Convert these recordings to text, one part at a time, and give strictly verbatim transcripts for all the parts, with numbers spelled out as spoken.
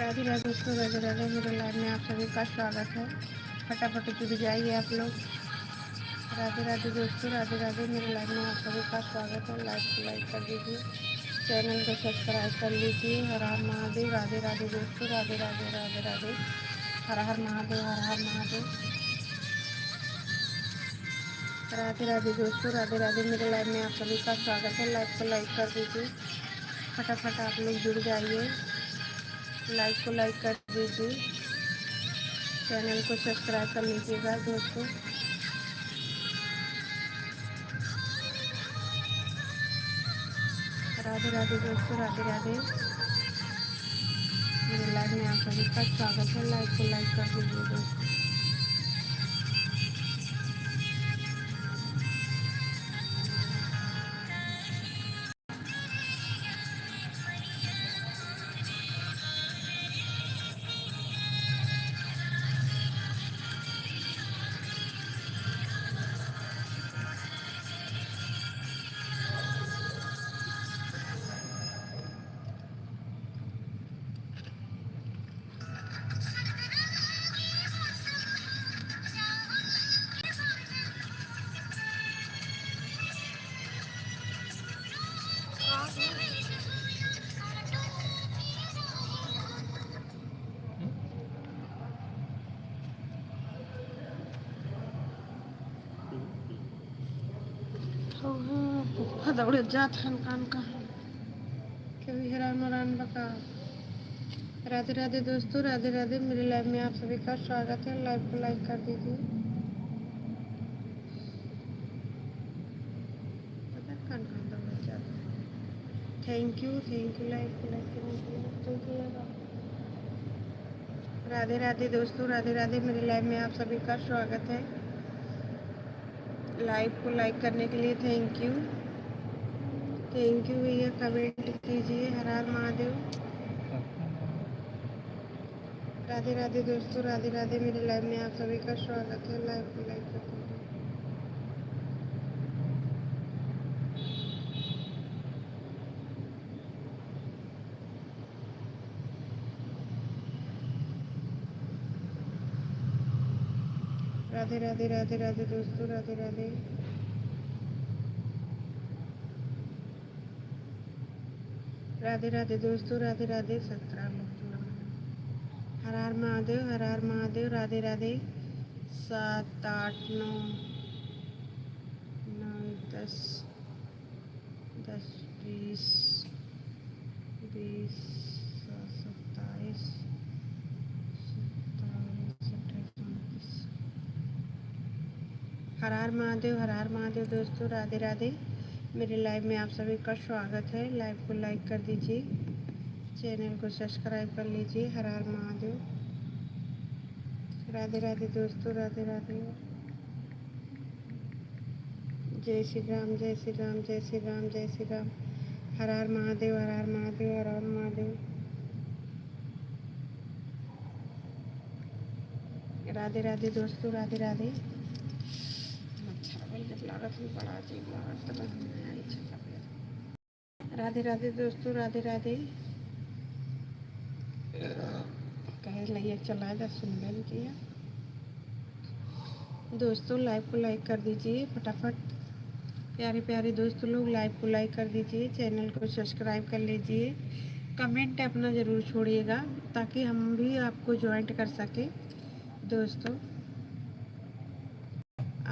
राधे राधे दोस्तों, राधे राधे। मेरे लाइव में आप सभी का स्वागत है। फटाफट जुड़ जाइए आप लोग। राधे राधे दोस्तों, राधे राधे। मेरे लाइव में आप सभी का स्वागत है। लाइव को लाइक कर दीजिए, चैनल को सब्सक्राइब कर लीजिए। हर हर महादेव। राधे राधे दोस्तों, राधे राधे, राधे राधे। हर हर महादेव, हर हर महादेव। राधे राधे दोस्तों, राधे राधे। मेरे लाइव में आप सभी का स्वागत है। लाइव को लाइक कर दीजिए, फटाफट आप लोग जुड़ जाइए। लाइव को लाइक कर दीजिए, चैनल को सब्सक्राइब कर लीजिएगा दोस्तों। राधे राधे दोस्तों, राधे राधे। मेरे लाइव में आप सभी का स्वागत है। लाइव को लाइक कर दीजिए दोस्तों। हाँ, हाँ, दौड़े जात हन कान का। केहू हैरान वैरान बा का? राधे राधे दोस्तों, राधे राधे। मेरे लाइव में आप सभी का स्वागत है। लाइव को लाइक कर दीजिए। पता नहीं कौन कौन दौड़े जात है। Thank you, thank you, live को लाइक करने के लिए। Thank you, लगा। राधे राधे दोस्तों, राधे राधे। मेरे लाइव में आप सभी का स्वागत है। लाइव को लाइक करने के लिए thank you, thank you भैया। कमेंट कीजिए, हर हर महादेव। राधे राधे दोस्तों, राधे राधे। मेरे लाइव में आप सभी का स्वागत है। लाइव को लाइक कर दीजिए। राधे राधे, राधे राधे दोस्तों, राधे राधे। राधे राधे दोस्तों, राधे राधे। सत्रह लोग जुड़ा है। हर हर महादेव, हर हर महादेव। राधे राधे। सात, आठ, नौ, नौ, दस, दस, बीस, बीस, सत्ताईस, सत्ताईस, अट्ठाईस, उनतीस। हर हर महादेव, हर हर महादेव दोस्तों, राधे राधे। मेरे लाइव में आप सभी का स्वागत है। लाइव को लाइक कर दीजिए, चैनल को सब्सक्राइब कर लीजिए। हर हर महादेव। राधे राधे दोस्तों, राधे राधे। जय श्री राम, जय श्री राम, जय श्री राम, जय श्री राम। हर हर महादेव, हर हर महादेव, हर हर महादेव। राधे राधे दोस्तों, राधे राधे। मच्छर बल जब लागत है, बड़ा अजीब लागत है, तो बस नहीं आई छपा पे। राधे राधे दोस्तों, राधे राधे। कहे लइया चला जा, सुनबे नहीं किया। दोस्तों, लाइव को लाइक कर दीजिए फटाफट। प्यारे प्यारे दोस्त लोग, लाइव को लाइक कर दीजिए, चैनल को सब्सक्राइब कर लीजिए, कमेंट अपना ज़रूर छोड़िएगा, ताकि हम भी आपको ज्वाइंट कर सकें। दोस्तों,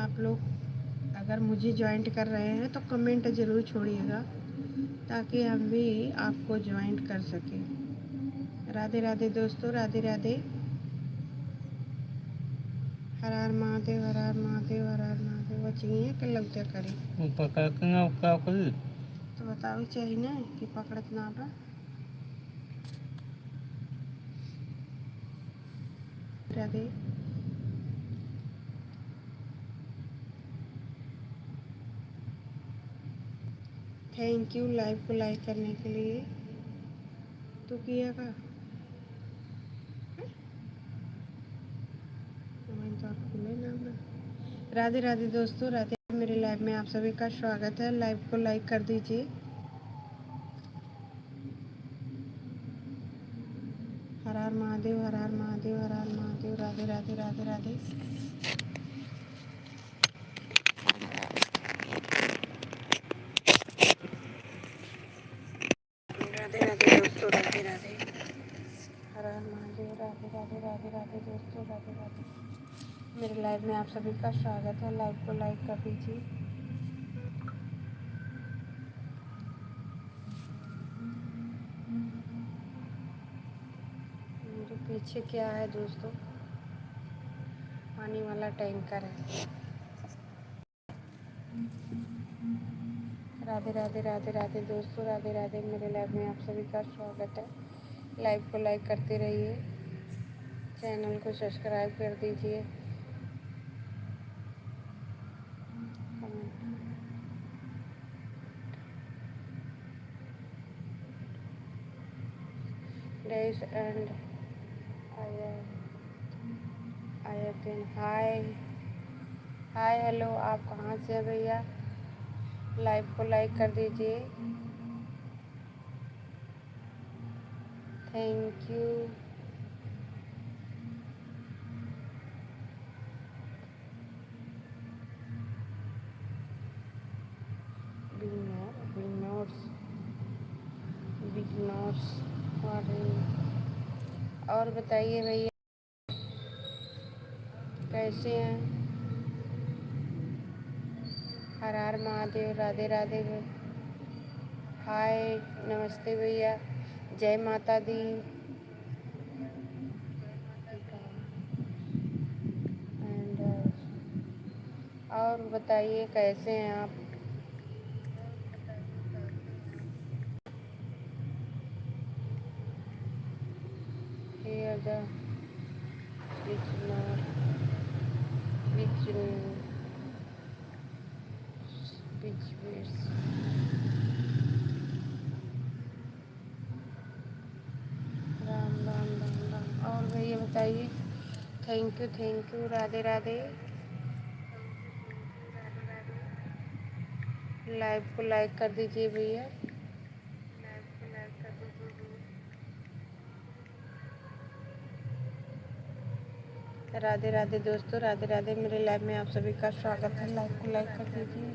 आप लोग अगर मुझे ज्वाइंट कर रहे हैं तो कमेंट ज़रूर छोड़िएगा, ताकि हम भी आपको ज्वाइंट कर सकें। राधे राधे दोस्तों, राधे राधे। हर हर महादेव, हर हर महादेव, हर हर महादेव। वो चाहिए कि लग जा करी। वो पकड़ के ना क्या करी? तो बतावे चाहिए ना कि पकड़त ना बा। राधे। थैंक यू लाइव को लाइक करने के लिए। तू किया का? हमारे तो आप खुले ना ना। राधे राधे दोस्तों, राधे। मेरे लाइव में आप सभी का स्वागत है। लाइव को लाइक कर दीजिए। हर हर महादेव, हर हर महादेव, हर हर महादेव। राधे राधे, राधे राधे। राधे राधे दोस्तों, राधे राधे। हर हर महादेव। राधे राधे, राधे राधे दोस्तों, राधे राधे। मेरे लाइव में आप सभी का स्वागत है। लाइव को लाइक कर दीजिए। मेरे पीछे क्या है दोस्तों? पानी वाला टैंकर है। राधे राधे, राधे राधे दोस्तों, राधे राधे। मेरे लाइव में आप सभी का स्वागत है। लाइव को लाइक करते रहिए, चैनल को सब्सक्राइब कर दीजिए। Days and I am, I am in। हाय, हाय, हेलो, आप कहाँ से हैं भैया? लाइव को लाइक कर दीजिए। Thank you. बिगनोर, बिगनोर्स, बिगनोर्स। और, और बताइए भैया, कैसे हैं? हर हर महादेव, राधे राधे। हाय, नमस्ते भैया, जय माता दी। And, uh, और बताइए, कैसे हैं आप? Here the original, original speech words। Ram, राम, राम, राम। और भैया बताइए, thank you, thank you, Radhe, Radhe. Live को लाइक कर दीजिए भैया। राधे राधे दोस्तों, राधे राधे। मेरे लाइव में आप सभी का स्वागत है। लाइव को लाइक कर दीजिए,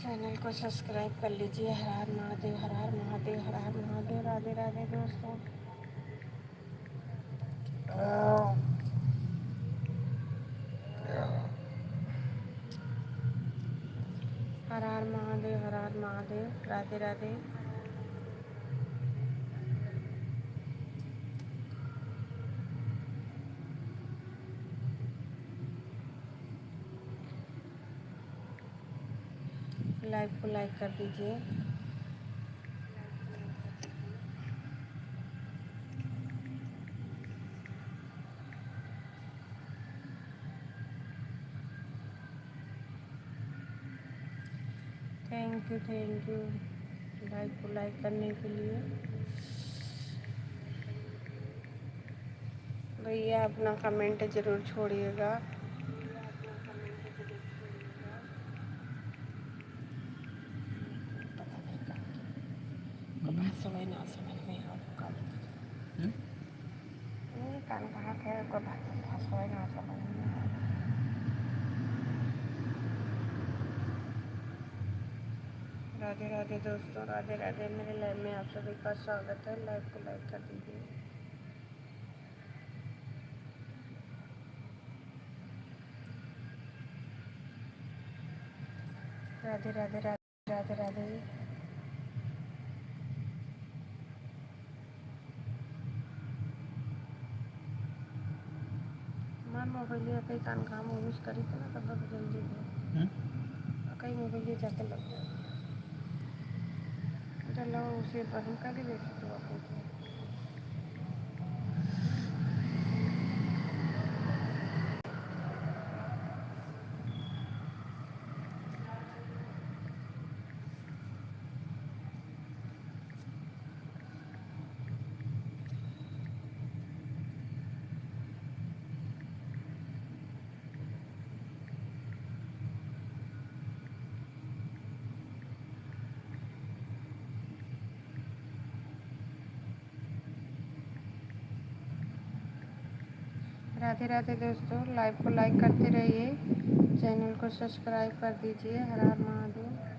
चैनल को सब्सक्राइब कर लीजिए। हर हर महादेव, हर हर महादेव, हर हर महादेव। राधे राधे दोस्तों। हर हर महादेव, हर हर महादेव। राधे राधे। लाइव को लाइक कर दीजिए। Thank you, thank you live को लाइक करने के लिए। भैया, अपना कमेंट जरूर छोड़िएगा। पता नहीं का, का बात समझ ना समझ में आवत का। हम्म? ये कान कहाँ के, कोई बात समझ ना समझ में आवत। राधे राधे दोस्तों, राधे राधे। मेरे लाइव में आप सभी का स्वागत है। लाइव को लाइक कर दीजिए। राधे, राधे, राधे, राधे, राधे। हमार मोबाइलिया कई कान काम use करी त ना, तब तक जल्दी हो। हम्म? आ कई मोबाइलिया जाके लग जाए। चलो, उसे बंद कर दे, वैसे तो अपन राधे राधे दोस्तों, live को like करते रहिए, channel को subscribe कर दीजिए। हर हर महादेव।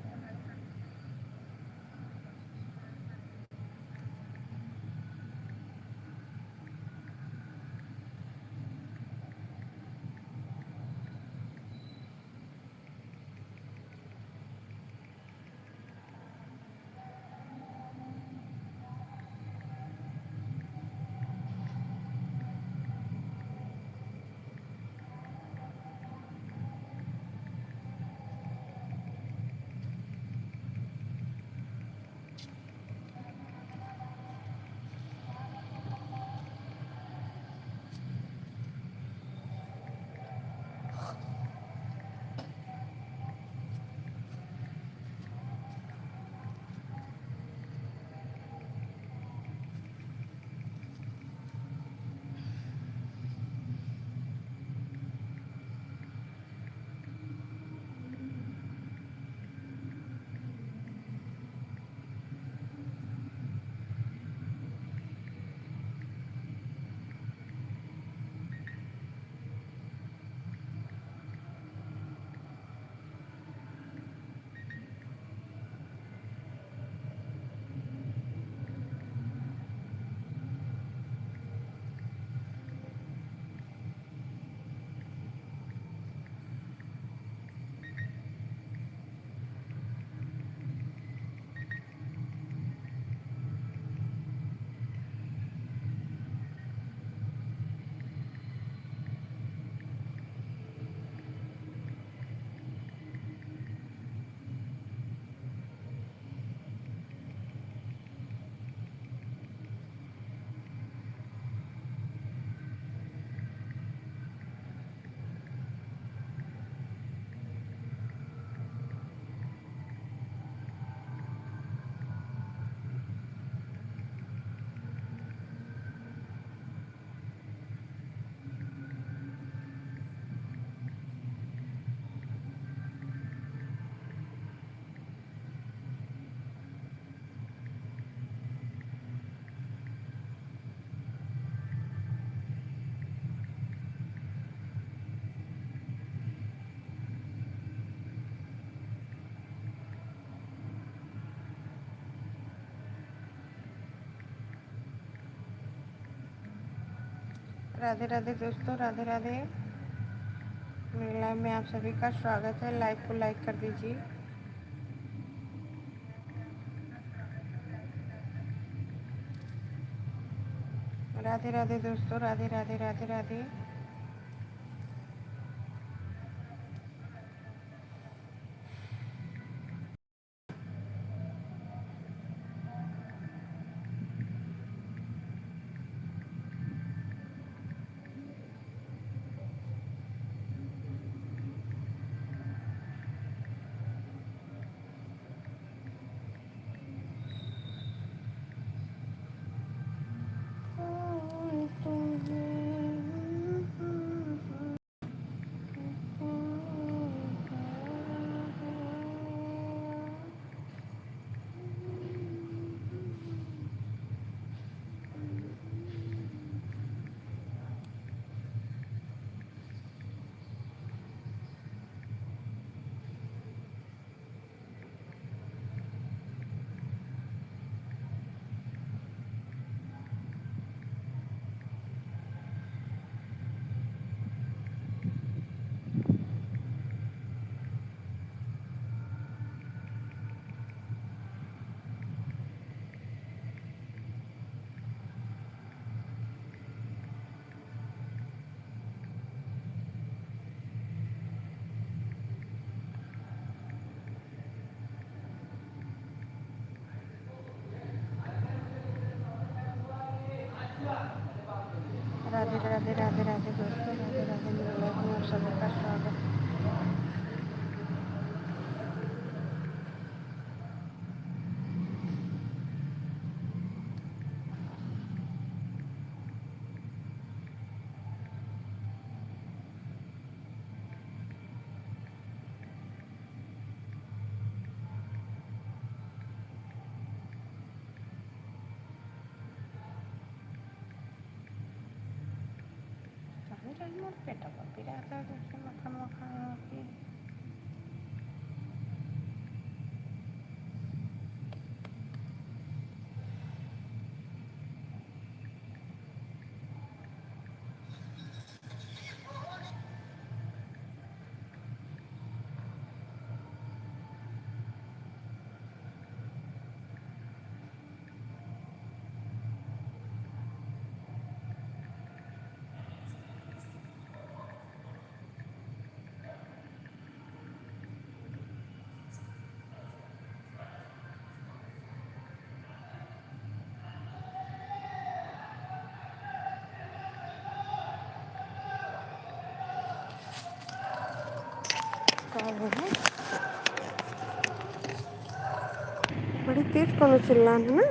राधे राधे दोस्तों, राधे राधे। मेरे live में आप सभी का स्वागत है। Live को like कर दीजिए। राधे राधे दोस्तों, राधे राधे, राधे राधे। राधे, राधे, राधे दोस्तों, राधे, राधे। मेरे vlog में आप सभी का स्वागत। चाहे चाहे मोर पेटवा पिरात है, जैसे मक्खन मक्खन होती। का हो है? बड़ी तेज कोनो चिल्लान है ना?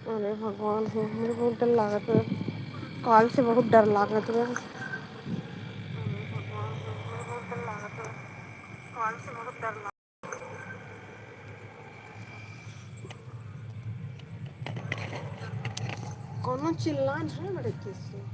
अरे भगवान हो, हमरे बहुत डर लागत बा। काल से बहुत डर लागत बा। कोनो चिल्लान है बड़े तेज से।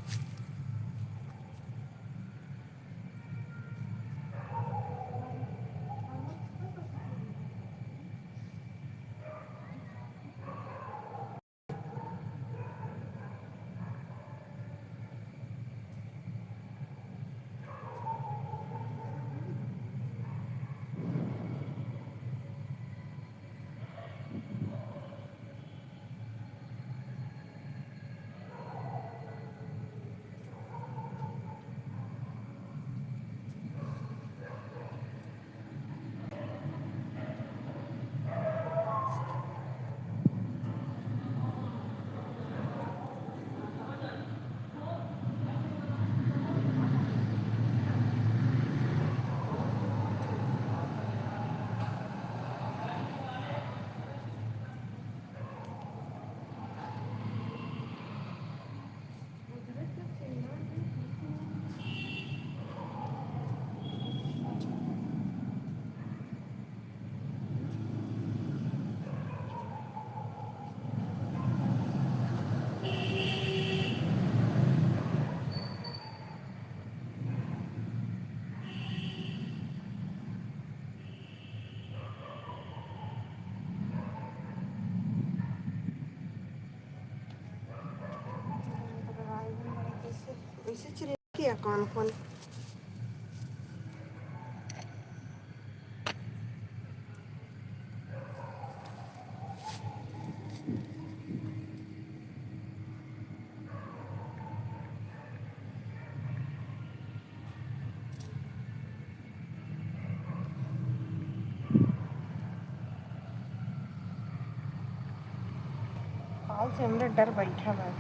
वैसे चिल्ला किया कौन कौन। काल से हमरे डर बैठा बा।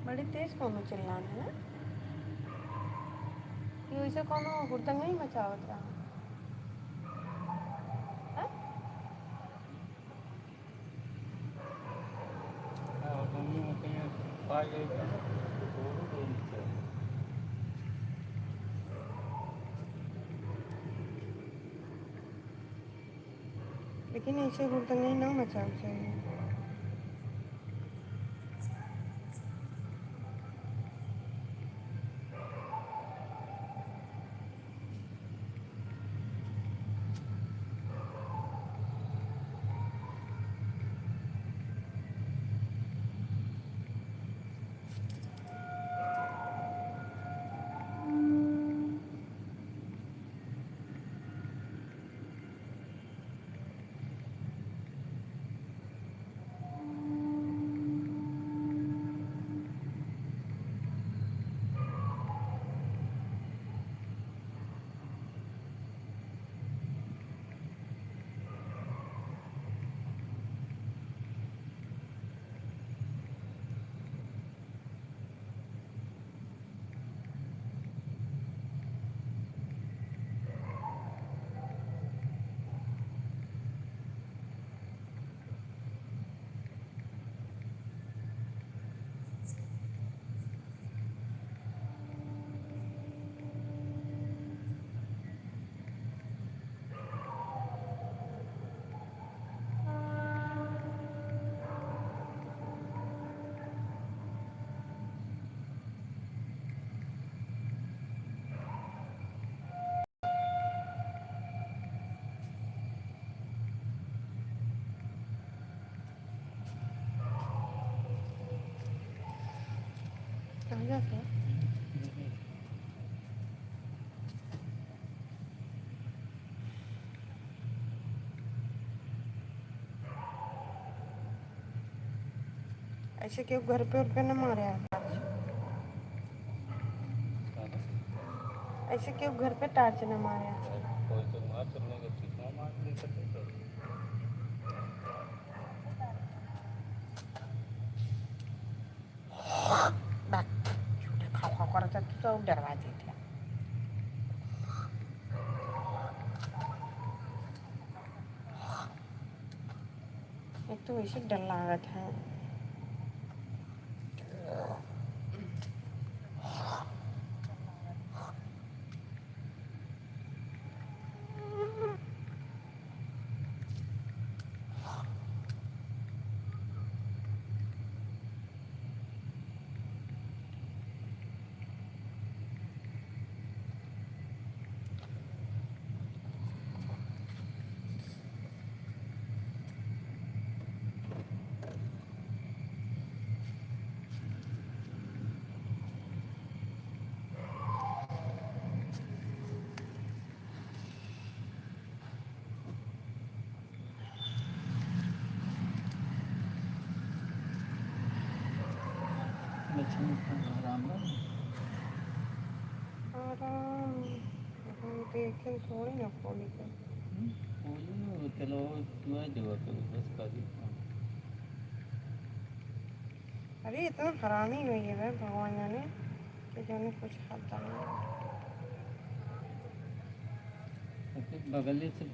बड़ी तेज कौनो चिल्लान है ना? कि वैसे कौनो हुड़दंग नहीं मचावत रहा? हाँ? लेकिन ऐसे हुड़दंगई ना मचावे चाहिए। क्या क्या? ऐसे क्यों घर पे उर पे न मारे आप? ऐसे क्यों घर पे टार्च न मारे आप? कोई तो मार तो नहीं करती, क्यों मार नहीं करते तो? बैक, झूठे खाओ खाओ करत है, तू तो डरवा देते हैं। एक तो वैसे डर लागत है। लक्ष्मी राम राम। आराम, हम देखे थोड़ी ना खोली के। हम्म, खोली ना, चलो, तू आ जाओ, तो बस कर दी। अरे, इतना हरामी होइ गए बे, भगवान जाने कि जाने कुछ हाथ डाल। बगले से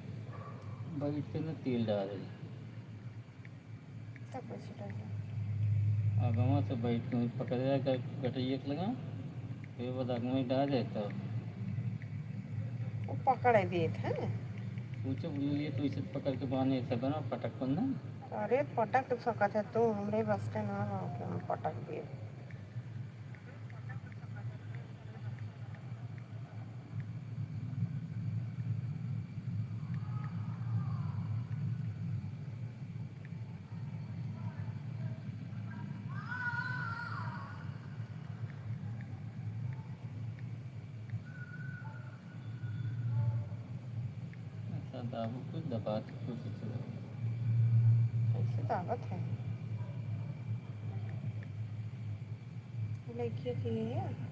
बैठ के ना तेल डाल रही। तब कैसे डाल? आगवा से बैठ के पकड़े ग-, गटैया के लगा, फिर वो आगवा में डाल देता। वो पकड़ देत है। पूछो, बोलिए, तो इसे पकड़ के बांधे, ऐसा बना, पटक बंधन। अरे, पटक सकत है तू, हमरे बस के ना हो कि हम पटक दिए। अच्छा, दाबू को दबा के कोशिश करो। कैसे दाबत है? लड़कियों के लिए है।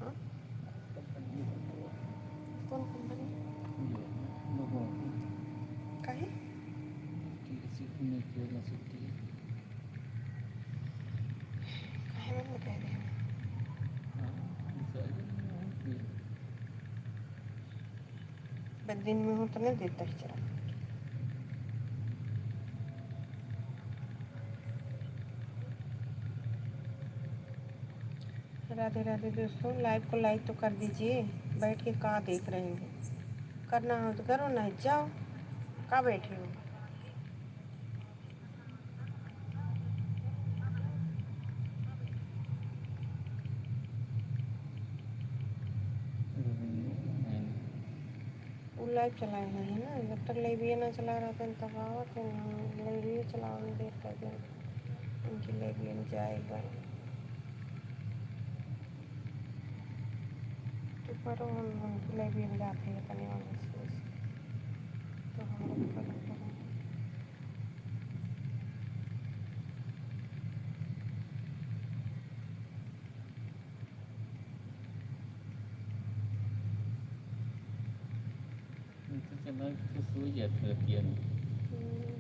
हाँ? कौन कंपनी? काहे? काहे बंद कर दे? बस दिन में हो तो नहीं देता है चला। राधे राधे दोस्तों, live को like तो कर दीजिए। बैठ के का देख रहे हो? करना हो तो करो, नहीं जाओ। का बैठी हो? वो लाइव चलाए हैं, है ना? जब तक लाइव ये ना चला रहा था, तब आवत है ना, लाइव ये चलाओ, देर कर दे। उनकी लाइव ये जाएगा। तो करो, हम, हम लाइव ये जाते हैं, तनी और बस, बस। तो हम लोग करो, करो। ये तो चला के सो जात है रतिया में। हम्म।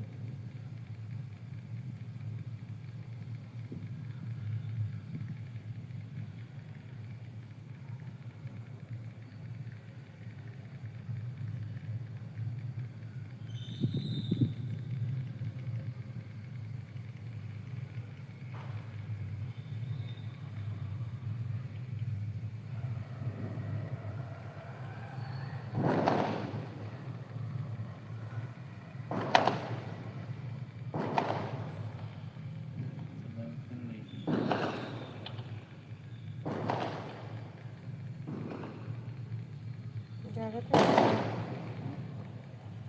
जागत है,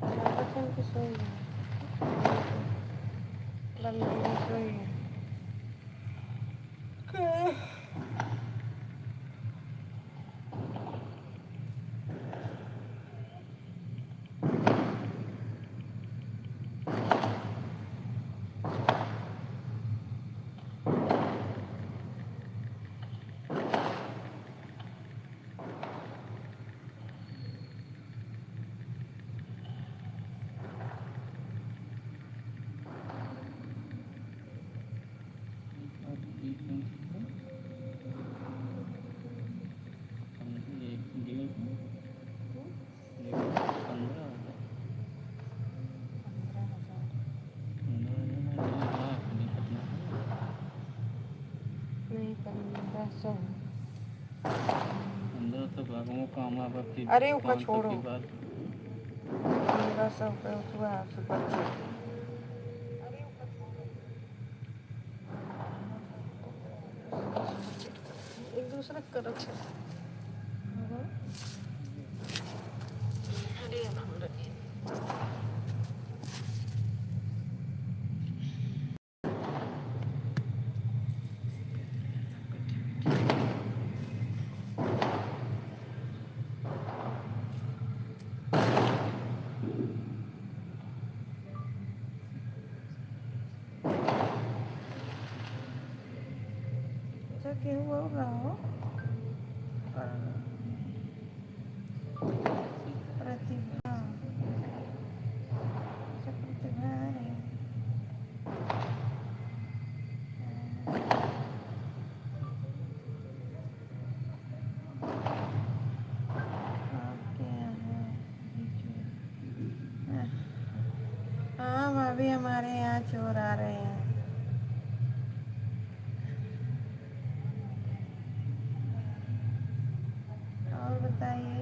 जागत है कि सोई है? बंद में सोई है। नहीं, पन्द्रह सौ। पन्द्रह सौ भागों का हमारा बाप की अरे, ओका पाँच सौ छोड़ो। की बात। पन्द्रह सौ पे उठवा, सुपर चैट। एक दूसरे के करत है। अरे राम रे। अच्छा, केहू और रहो। प्रतिभा। अच्छा, प्रतिभा है। आपके यहाँ बीच में। हाँ, भाभी, हमारे यहाँ चोर आ रहे हैं। और बताइए।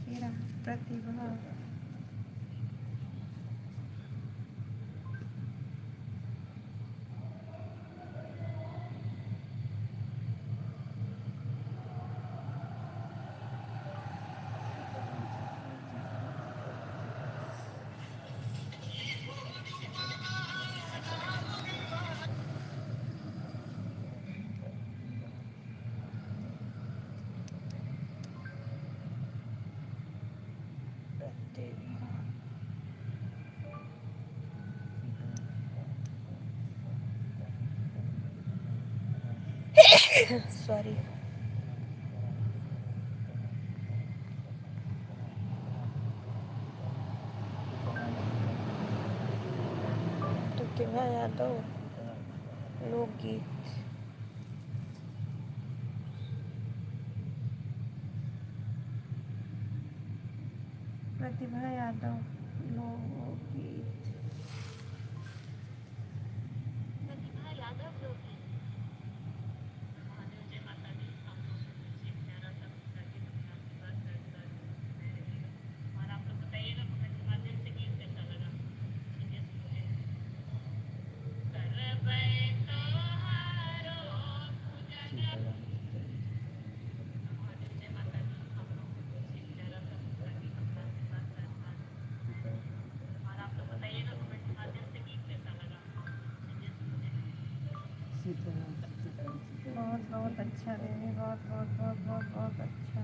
तेरा प्रतिभा। सॉरी। प्रतिभा यादव, लोकगीत। प्रतिभा यादव, लोकगीत। प्रतिभा यादव, लोकगीत। महादेव, जय माता दी। आप लोग से कुछ एक प्यारा सा भक्ति गीत अपना आशीर्वाद का, आशीर्वाद बने रहिएगा। और आप लोग बताइएगा comment के माध्यम से गीत कैसा लगा। चलिए सुनते हैं। करबै तोहारो पूजन। महादेव, जय माता दी। आप लोग से कुछ एक प्यारा सा भक्ति गीत अपना आशीर्वाद का, आशीर्वाद। और आप लोग बताइएगा comment के माध्यम से गीत कैसा लगा। बहुत, बहुत अच्छा देवी, बहुत, बहुत, बहुत, बहुत, बहुत अच्छा।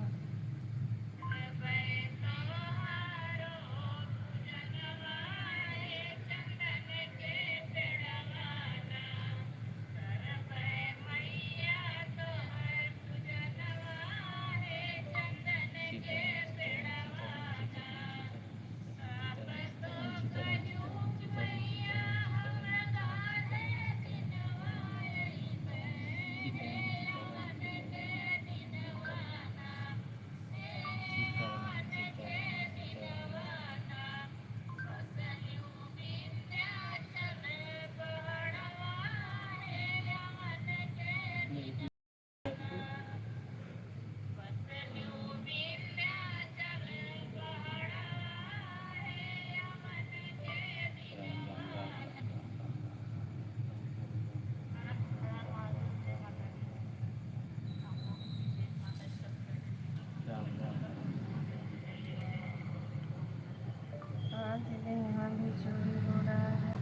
हाँ, दीदी, यहाँ भी चोरी हो रहा है।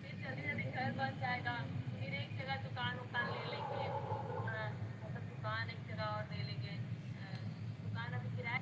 फिर जल्दी जल्दी घर बन जाएगा, फिर एक जगह दुकान उकान ले लेंगे। हाँ, मतलब दुकान एक जगह और ले लेंगे। हाँ, दुकान अभी किराए।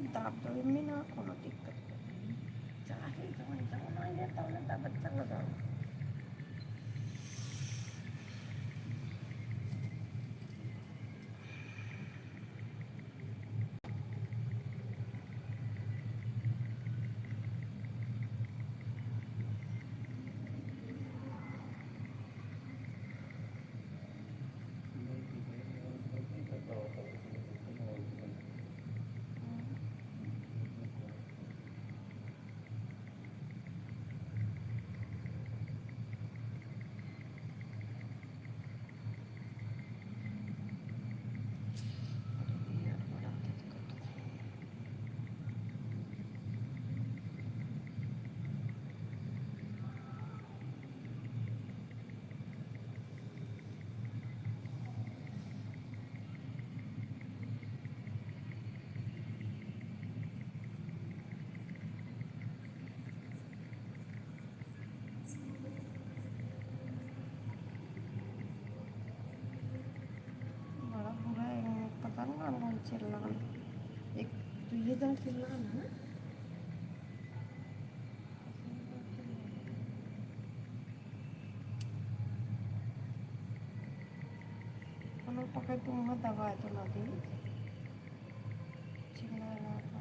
दाब दो, इनमें ना कोनो दिक्कत बा। चाहे जवन जवन आइले तवन दाबत चलो जाओ। बड़ा बुरा है, पता नहीं कौन कौन चिल्लान। एक तो ये जन चिल्लान है। कोनो पकड़ के मुँह दबा तो ना दे। चिल्ला रहा था।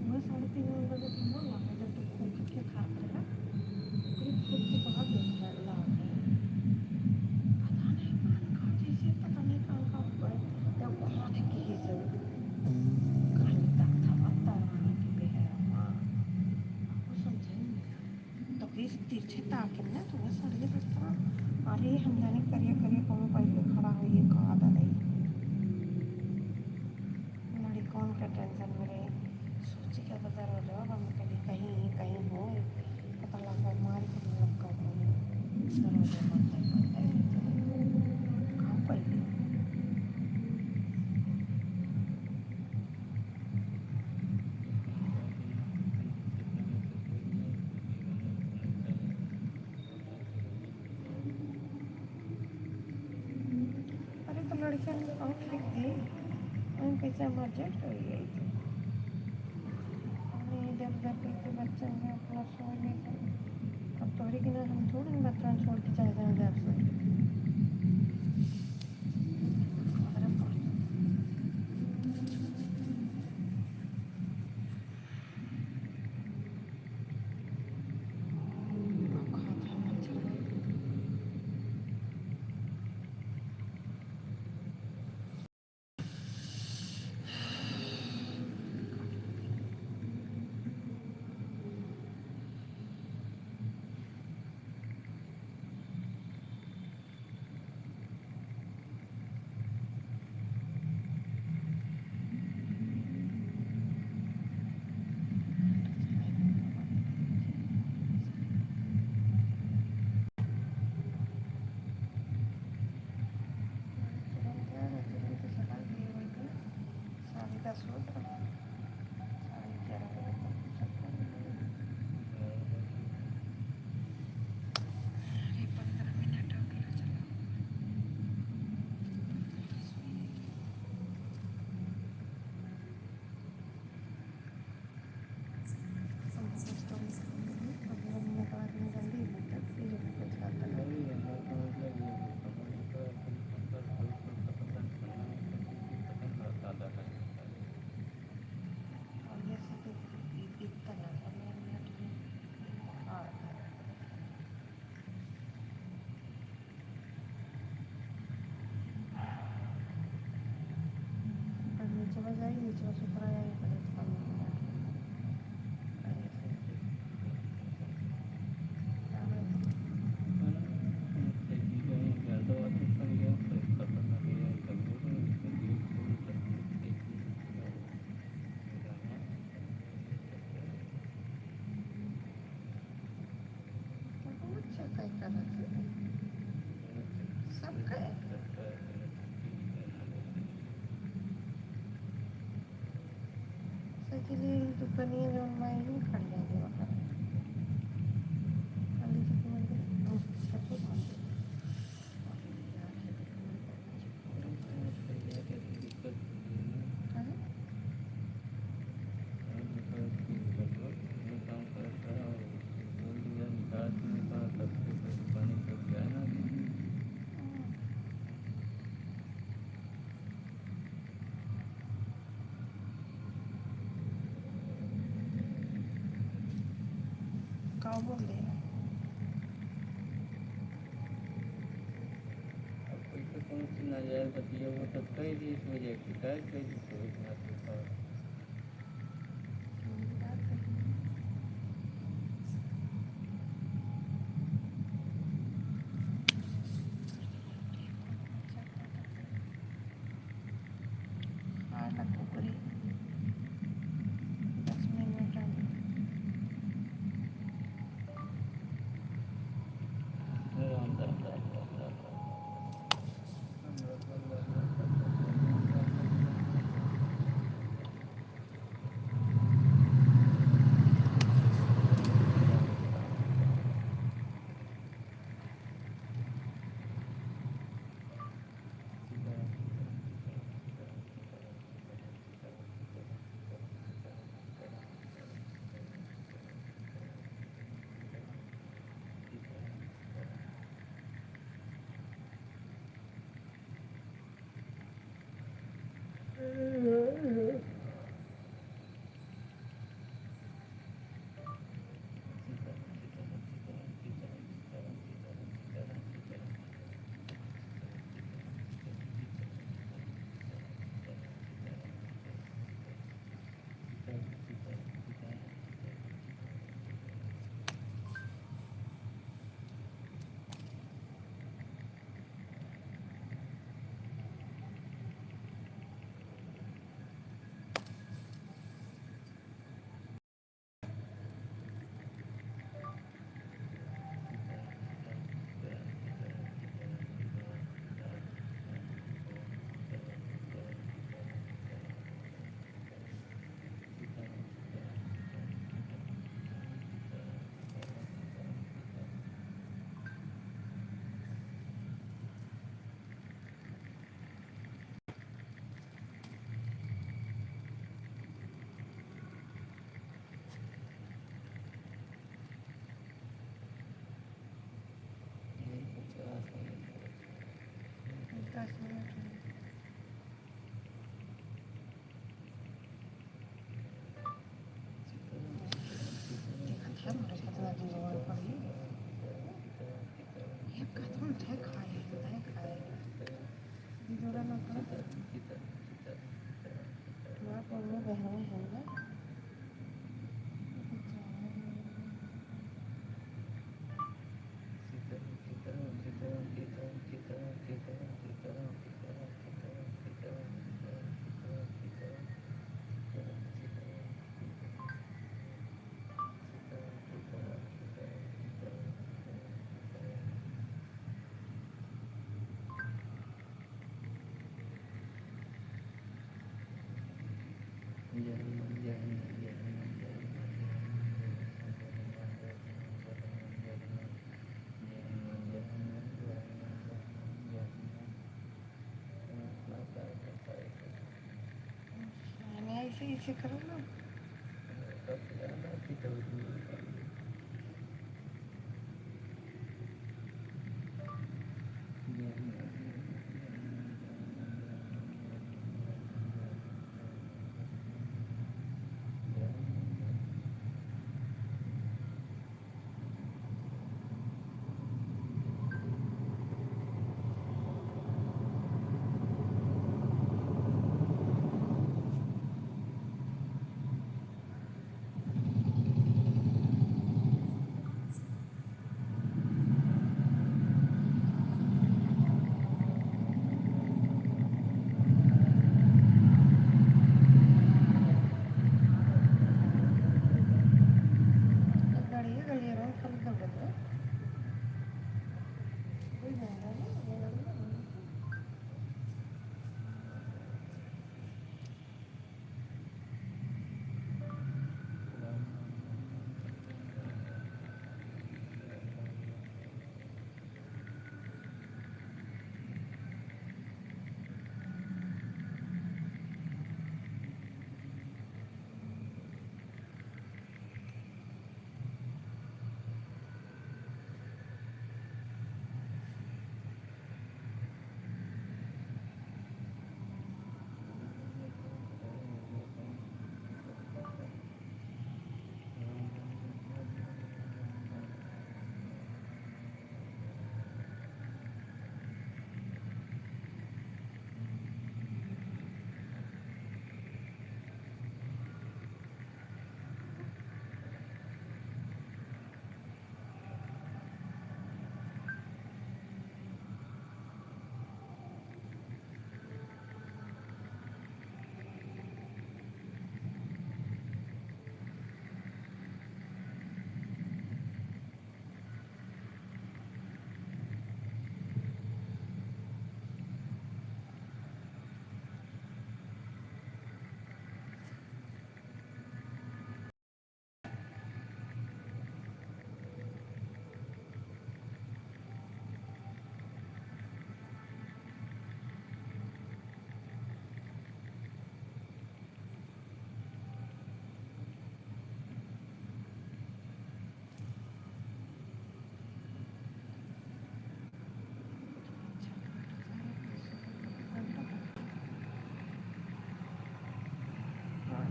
वह साढ़े तीन बजे ठंडा लागे, जब तक खूब खा के खा रहा, फिर खूब के बाहर निकल लागे। पता नहीं कान का, जैसे पता नहीं कान का ऊपर, जब घोंट के ही सब कान तक था, अब तारा की बेहरा माँ, आपको समझे नहीं। तो किस तिरछे ताके ना, तो वो सड़िए लगता। अरे, हम जाने करिया करिया कौनो पहले खड़ा होइए, का दादा ई। लड़िकौन के टेंशन में रहे, सोची के बता रहो, हम कहीं, कहीं, कहीं हो, पता लगा, मार के लगा हो, दरवाजा बंद कर दे। का पहले? अरे, तो लड़कियन के कहूँ फेंक दी, हम कैसे emergent हो गई थी। हमने इधर उधर करके बच्चन में अपना सोए लेते। अब तोहरे के ना हम थोड़ी ना बच्चन छोड़ के चले जाएंगे आपसे। अरे बाप। के लिए दुकानिया जौन माई नहीं खड़ी है, जो अपन खाली से बोल दे, हम सब कुछ बोल दे। हाँ? का बोल देना? अब कोई तो समझ ना जाए, बतिया वो तो कह दी, इस वजह की, कह, कह दी, कोई ना तो। हाँ, लगबो करी। दस मिनट। दस मिनट। देखत है, हमरे कितना दिन हो गए पड़ी। ये खत्म थे खाए, थे खाए। ये जोड़ा ना करो। तुम्हारा कौन में बहना है ना? मैंने ऐसे, ऐसे करो ना।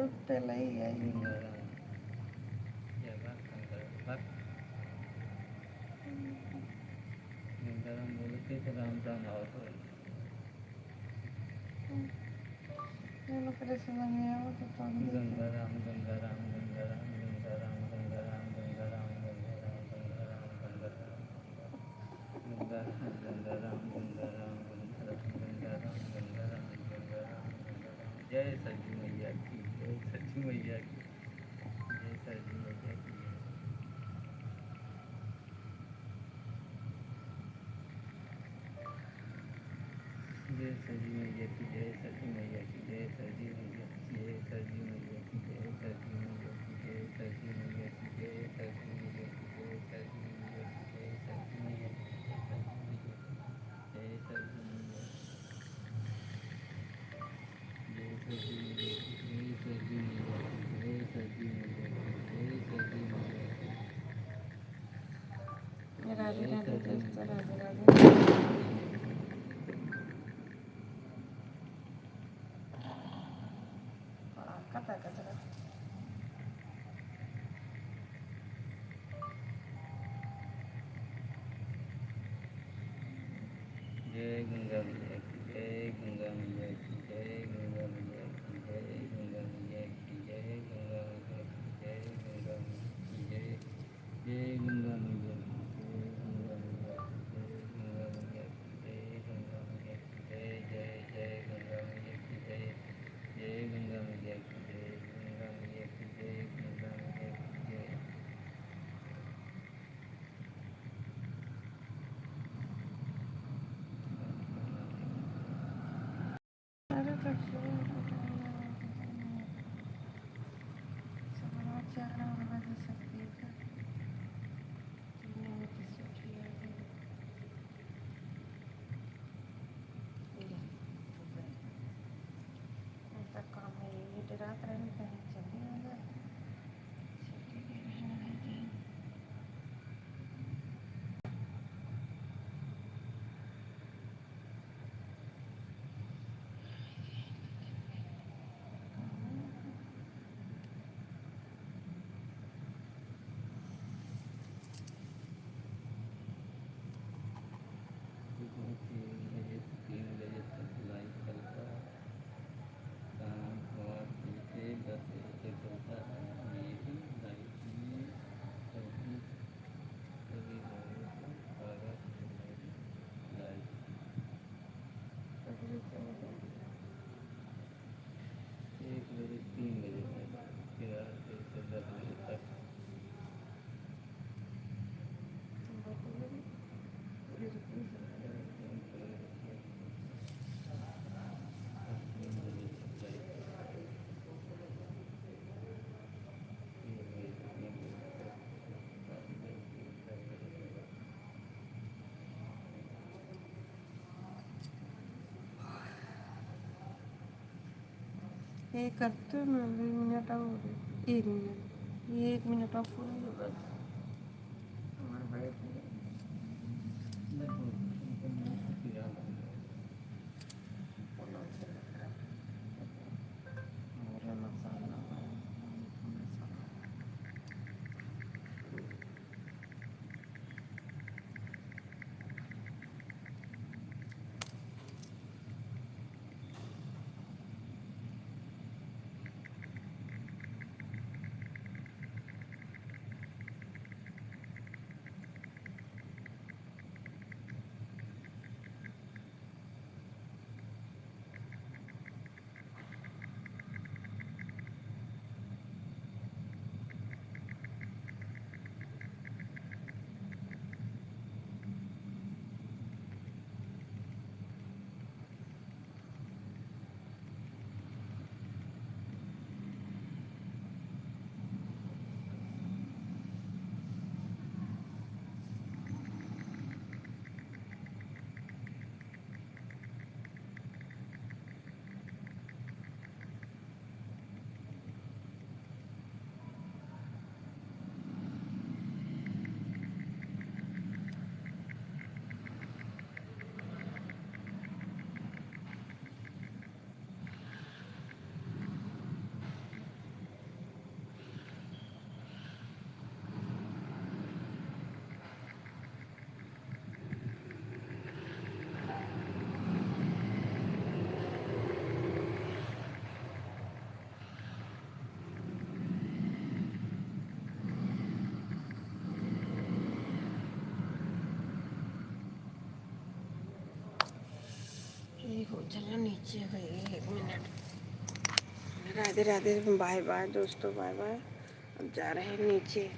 अब तो लई आई। गंगाराम बोले थे तो राम राम आवत हो। ये लोग कैसे बने हैं, वो तो पढ़ लेते हैं। गंगाराम, गंगाराम, गंगाराम। जय सरजू मैया की, जय सरजू मैया की, जय सरजू मैया की। जय सरजू मैया की, जय सरजू मैया की, जय सरजू मैया की, जय सरजू मैया की, जय सरजू मैया की, जय सरजू मैया की, जय सरजू मैया की, जय सरजू मैया की, जय सरजू मैया की, जय सरजू मैया की। जय सरजू मैया की, जय सरजू मैया की, जय सरजू मैया की, जय सरजू मैया की। राधे राधे दोस्तों, राधे राधे। बड़ा कता कचरा। जय गंगा मैया की, जय गंगा मैया की, जय गंगा मैया की, जय गंगा मैया की, जय गंगा मैया की, जय गंगा मैया की, जय, जय गंगा मैया की, जय गंगा मैया की, जय गंगा मैया की, जय, जय, जय गंगा मैया की, जय, जय गंगा मैया की, जय गंगा मैया की, जय गंगा मैया की, जय। ये करते ना, दो मिनट और, एक मिनट, ये एक मिनट और पूरा होगा। हमारे भाई को ये हो चला नीचे गई, एक मिनट। राधे राधे, बाय बाय दोस्तों, बाय बाय। अब जा रहे हैं नीचे।